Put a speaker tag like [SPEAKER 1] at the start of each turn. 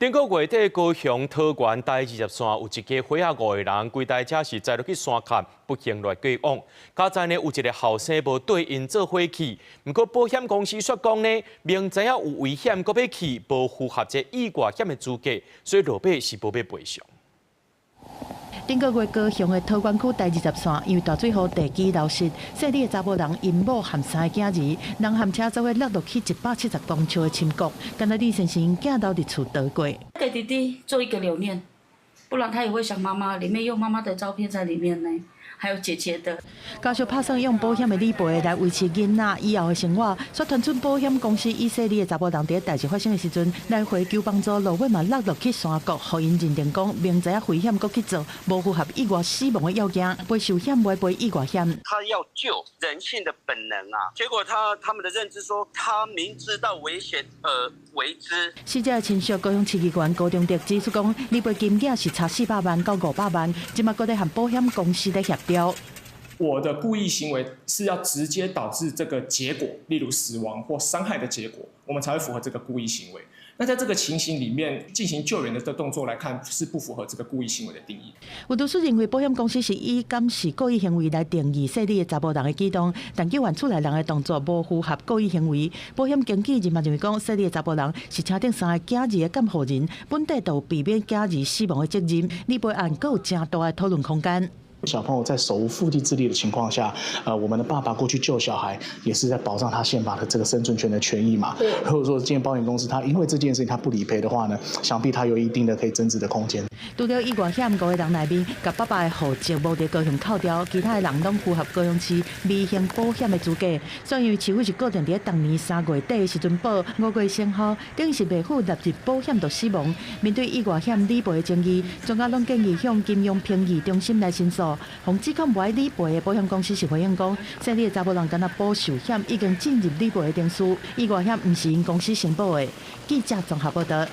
[SPEAKER 1] 頂個月底，高雄桃園台20線有一家伙仔五個人，規台車是載落去山崁，不幸來過往。佳哉呢，有一個後生無綴𪜶做伙去，毋過保險公司煞講呢，明知影有危險，閣欲去，無符合這意外險的資格，所以落尾是無欲賠償。
[SPEAKER 2] 頂個月高雄的桃園區台20線，因為大水予地基流失，細膩的查某人𪜶某和三个囝兒，人和車做伙落落去170公尺的深谷，敢若李先生囝留佇厝逃過。
[SPEAKER 3] 給弟弟做一個留念，不然他也會想媽媽，裡面有媽媽的照片在裡面呢，還有姐姐的。
[SPEAKER 2] 家屬拍算用保險的理賠來維持囡仔以後的生活，煞傳出保險公司以細膩的查某人佇代誌發生的時陣來回求幫助，落尾嘛落落去山谷，予𪜶認定講明知影危險閣去做，無符合意外死亡的要件，賠壽險袂賠意外險。
[SPEAKER 4] 他要救人性的本能啊，結果他們的認知說，他明知道危險而為之。
[SPEAKER 2] 死者的親屬高雄市議員高中德指出講，理賠金額是差400萬到500萬，這馬閣咧和保險公司咧協調。
[SPEAKER 5] 我的故意行為是要直接導致這個結果，例如死亡或傷害的結果，我們才會符合這個故意行為。那在這個情形裡面進行救援的這個動作來看，是不符合這個故意行為的定義。
[SPEAKER 2] 有律師認為，保險公司是以敢是故意行為來定義細膩的查某人的舉動，但救援厝內人的動作無符合故意行為。保險經紀人嘛認為講，細膩的查某人是車頂三个囝兒的監護人，本底就有避免囝兒死亡的責任。理賠案閣有誠大的討論空間。
[SPEAKER 6] 小朋友在手無縛雞之力的情況下，我們的爸爸過去救小孩，也是在保障他憲法的這個生存權的權益嘛。如果說今天保險公司他因為這件事情他不理賠的話呢，想必他有一定的可以爭執的空間。
[SPEAKER 2] 除了意外險五個人內面，共爸爸的戶籍無佇高雄扣掉，其他的人攏符合高雄市微型保險的資格。所以因為市府是固定佇當年3月底的時陣保，5月生效，等於是袂赴納入保險就死亡。面對意外險理賠的爭議，專家攏建議向金融評議中心來申訴。予指控無愛理賠的保險公司是回應講，細膩的查某人敢若保壽險已經進入理賠的程序，意外險毋是𪜶公司承保的。記者綜合報道。